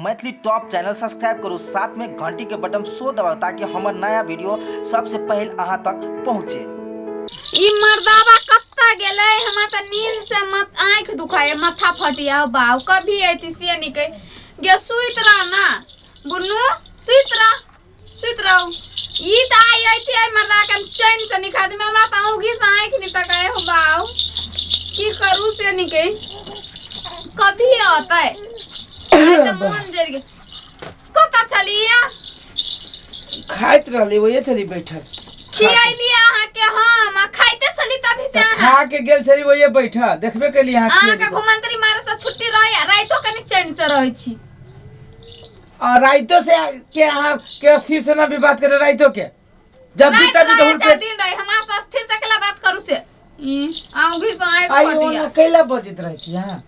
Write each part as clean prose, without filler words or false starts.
Maithili top channel subscribe करू, साथ में घंटी के बटन सो दबाउ ताकि हमर नया वीडियो सबसे पहले अहाँ तक पहुँचे। ई मर्दाबा कत्ता गेलै? हमरा तऽ नींद से मत आँखि दुखाए, माथा फटिया। बाउ कभी ऐती से निकै गे। सुति रह ना बुन्नू, सुति रह, सुति रहू। ई तऽ आइ ऐती, आइ मर्दा के हम चैन से निकाल देबै। हमरा तऽ औंघी से आँखि नहि तकाए हो। बाउ की करू से निकै, कभी अतै? आइ तऽ मन जरि गेल। कतऽ छलियै? खाइत रहली, वही छली बैठल। खियैली अहाँके हम आ खाइते छली तभी से तऽ अहाँ खा के गेल छली, वही बैठल देखबे केली अहाँ। अहाँके खियेली। घुमंतरी मारे से छुट्टी रहै, राइतो कनि चैन से रहै छी। और राइतो से के अहाँ के स्थिर से ना भी बात करे राइतो के जब भी राति तभी रहे तो चाहे दिन रहे, हमरा से स्थिर से केला बात करू से ई औंघी से आँखि आई फटिया। ओना कैला बजैत रहै छी अहाँ?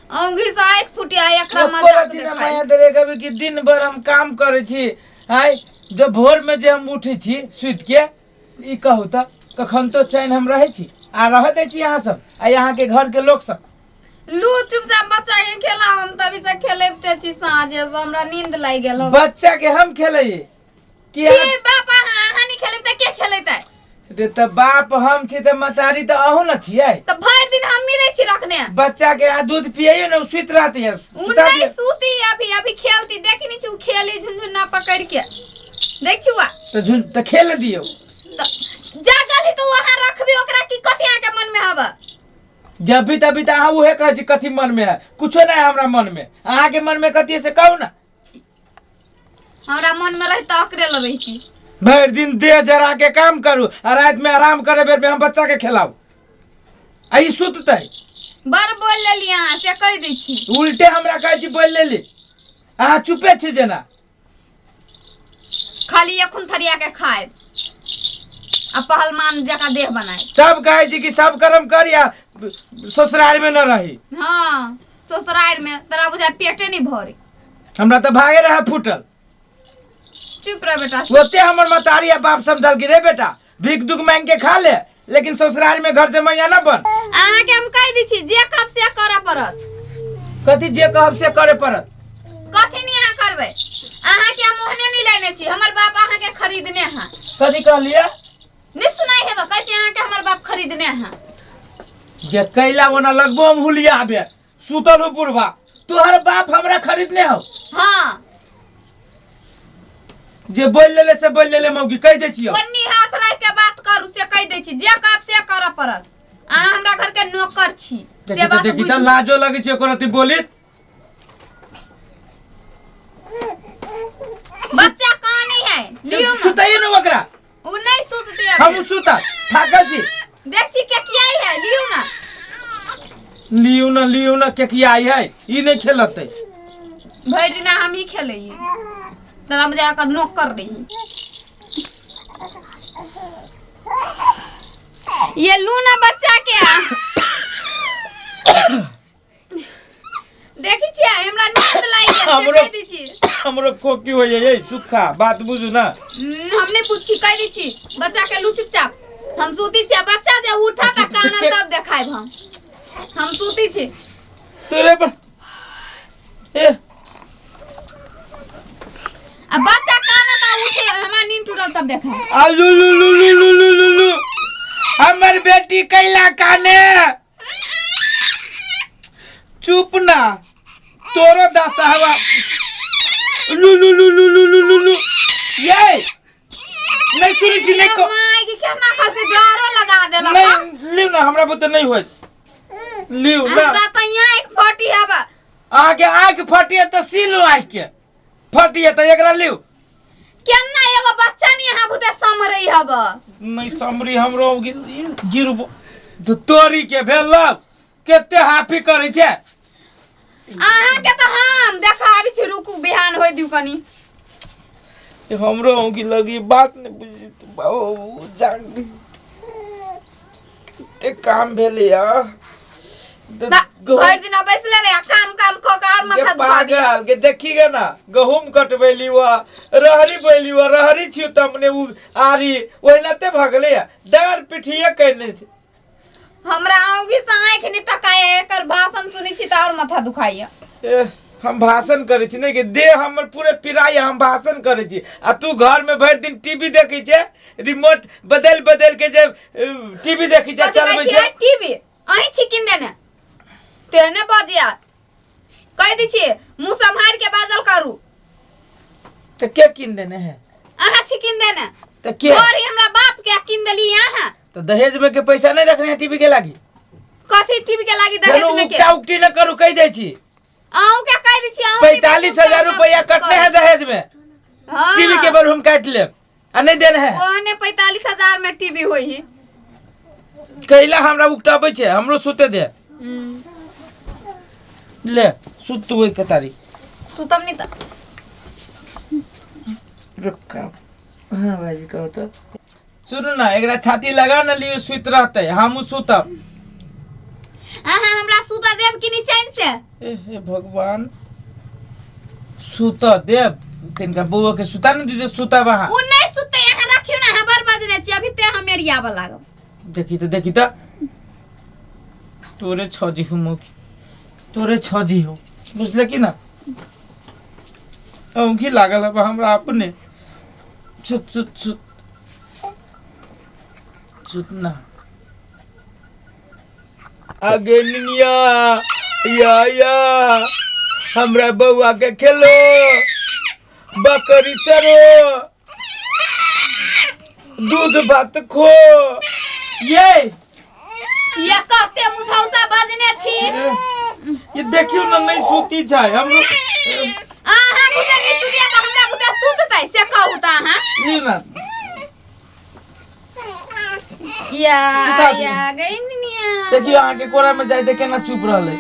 औंघी से आँखि फुटिया, एकरा एको मजाक रति ना देखाइ। माया दे कभी कि दिन भर हम काम करै छी। आय जब भोर में जे हम उठै छी सुति के, ई कहू तऽ कखन तो चैन हम रहै छी आ रह दै छी अहाँ सब आ यहाँ के घर के लोक सब? लू चुपचाप बच्चा के खेला, हम तभी से खेलैते छी साँझे से, हमरा नींद लागि गेल हो। बच्चा के हम खेलैए कि छी अहाँ- बाप, अहाँ अहाँ नहीं खेलेब तऽ के खेलेतै? रे तऽ बाप हम छी तऽ मतारी तऽ अहूँ न छियै। तऽ भरि दिन हमही रहै छी रखने। बच्चा के अहाँ दूध पियैयो ने, ओ सुति रहतै उ सुता नहीं दियौ। सूती, अभी अभी खेलती। देखी नहीं छी, उ खेली झुनझुना पकड़ के, देख छी वा। तऽ झुन तऽ खेल दियौ। तऽ जागल ही तो वहाँ रखबी ओकरा की कथी अहाँ के मन में हवा? जब भी तभी तऽ अहाँ उहे कहै छी कथी मन में है। कुछो नहीं है हमरा मन में। अहाँ के मन में कथी है से कहू ना। हमरा मन में रही तऽ अकरे ल रही। भरि दिन देह जरा के काम करू आ राति में आराम करे बेर में हम बच्चा के खिलाऊ आ ई सुततै? बड़ बोल लेली अहाँ, से कहि दै छी। उल्टे हमरा कहै छी बोल लेली। अहाँ चुपे छी जेना। खाली एखुन थरिया के खायब आ पहलवान जकाँ देह बनाए। तब कहै छी कि सब कर्म करी आ ससुराल में न रही। हाँ, ससुरारि में तोरा बुझाय पेटे नहीं भरे। हमरा तऽ भागे रहे फूटल। चुप रह बेटा। ओते हमर मतारी आ बाप समझल कि रे बेटा, भीख दुख मांग के खा ले, लेकिन ससुराल में घर जमैया न बन। अहाँके हम कहि दै छी, जे कहब से करऽ पड़त। कथी जे कहब से करे पड़त? कथी नहीं अहाँ करबै? अहाँके हम ओहने नहीं लेने छी, हमर बाप अहाँके खरीदने है। कथी कहलिए? नहीं सुनाई हेबा, कहै छी अहाँके हमर बाप खरीदने है। जे कैला ओना लगबो हम हुलिया बे सुतल हूँ बुढ़बा। तोहर बाप हमरा खरीदने हो? हाँ। जे बोल लेले से बोल लेले मौगी, कहि दै छियौ। पन्नी हाथ राखि के बात करू से कहि दै छी। जे कहब से करऽ पड़त। अहाँ हमरा घर के नौकर छी से देखी तऽ बात देखी तऽ बुझू। लाजो लगै छै ओकर अथी बोलित। बच्चा कानी है, लियो ना। सुतैयो ने ओकरा। उ नहीं सुतती हम अभी। सुता थाकल छी। देख छी के किया है, लियो ना। लियौ ना, लियौ ना, केकियाई है। ई नहि खेलतै। भरि दिना हम ही खेलैये, तोरा बुझाय ओकर नौकर रही। ये लू ना बच्चा के, देखै छियै, हमरा नींद लागि गेल से। हमरो- कहि दै छी। हमरो खोकी होइए ये सुखा बात बुझू ना। हम नहीं पूछी, कहि दै छी। बच्चा के लू चुपचाप, हम सूती छी। आ बच्चा जे उठा त कानल तब देखायब हम। हम सूती छी। तोरे पर ए। आ बच्चा कानत आ उठे, हमरा नींद टूटल तब देखायब। आ लू लू लू लू लू लू लू लू, हमर बेटी कैला काने? चुप ना, तोरो दशा हवा। लू लू लू लू लू लू लू लू, ये नहीं सुनै छी नहीं को। माय के केना खाली डरो लगा देलक। नहीं, लिउ ना, हमरा बुते नहीं होय, लिउ ना। हमरा तऽ यहाँ एक फटी हवा। अहाँके आँखि फटिए तऽ सीलू, आँखि के फटिए तऽ एकरा लिउ। केना एगो बच्चा नहीं यहाँ बुते समरै हब? नहीं समरी, हमरो गिरबो तऽ तोरी के भेल कते हाफी करै छै। अहाँ के तऽ हम देखाबै छी, रुकू, बिहान होय दियौ कनी। हमरो औंगी लगी, बात नहीं बुझी तू बाबू। जान कते काम भेलै या। ना, भरि दिना बैसले रहे आ काम काम कऽ के आर माथा दुखाबी। पागल के देखी गे ना, गहूम कटबैली वा रहरी बैली वा रहरी छियो तमने उ आरी ओहिनाते भगले या डार पिठिए कैने छै। हमरा औंगी से आँखि नहि तकाय, एकर भाषण सुनै छी तऽ और माथा दुखाइया। ए हम भाषण करै छी नहि कि देह हमर पूरे पिराइ, हम भाषण करै छी आ तू घरमे भरि दिन टीवी देखै छै, रिमोट बदलि बदलि के जे टीवी देखै छै, कथी कहै चलबै छियै छै। टीवी अहीं छी किन देने, तेने बजिया कहि दै छी, मुँह सम्हारि के बाजल करू। तऽ के कीन देने है? अहाँ छी किन देने। तऽ के? और ही हमरा बाप के किन देली अहाँ। तऽ दहेज में के पैसा नहीं रखने है टीवी के लागी? कथी टीवी के लागी दहेज फेनो में के? उकटा उकटी न करू, कहि दै छी। अहूँ के कहि दै छी, अहूँ के 45,000 रुपया कटने है दहेज में। हाँ। टीवी के बर हम काट लेब आ नहीं देने है। ओहने 45,000 में टीवी होई ही। कैला हमरा उकटाबै छै, हमरो सुते दे। ले सुत तू ओहि कतारी। सुतम नहीं त। रुक, हाँ भाईजी कहो तो सुनू ना, एकरा छाती लगा न लियो, सुत रहते, हमहूँ सुतब। अहाँ हमरा सुता देब कि नहीं चैन से? ए हे भगवान, सुत देब कनिका बौआ के सुता न दियो, सुतब अहाँ। उ नहीं सुते, यहाँ रखियो ना, यहाँ बड़ बजने छी अभी ते हम एरियाबऽ लागब। देखी तो, देखी तो तोरे छजी हूँ मुखी, तोरे छजी हो, बुझले कि ना? औंखी लागल अब हमरा अपने। सुत सुत सुत सुत ना। आगे निनिया या या हमरा बौआ के खेलो, बकरी चरो, दूध भात खो। ये ये कहते मुझौसा बजने छी। ये देखियो ना, नहीं सूती छै हमरो। अहाँ बुते नहीं सुतिया त हमरा बुते सुततै से कहू त अहाँ। लियौ ना। या सुता दियौ। या गई निनिया। देखियो अहाँ के कोरा में जाय देखे ना चुप रहलै।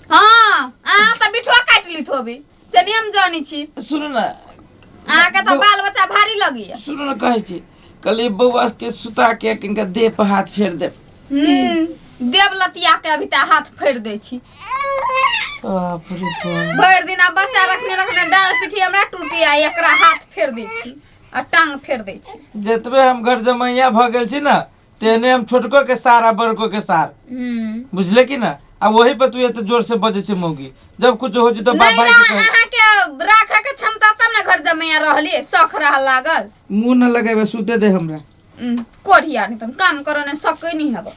हाँ, अहाँ त बिठुआ काटि ली थोबी से नहीं हम जानी छी। सुनू ना, अहाँ के त बाल बच्चा भारी लगिया। सुनू ना, कहै छी कहलियै बौआ के सुता के किनका देह पर हाथ फेर देब। देव लतिया के अभी त हाथ फेर दै छी। बाप रे बाप। भरि दिन आ बच्चा रखने रखने डाँड़ पीठी हमरा टूटी आ एकरा हाथ फेर दै छी आ टांग फेर दै छी। जतबे हम घर जमैया भऽ गेल छी ना, तेहने हम छोटको के सार आ बड़को के सार। बुझले कि ना? आ वही पर तू एते जोर से बजै छै मौगी, जब कुछ हो जेतौ बाप नहीं भाई ना, के कहे। अहाँ के राखे के क्षमता तब ने घर जमैया रहली, शौख रह लागल। मुंह न लगेबे, सुते दे हमरा। कोढ़िया नहीं तुम काम करो ने सकै नहीं हब।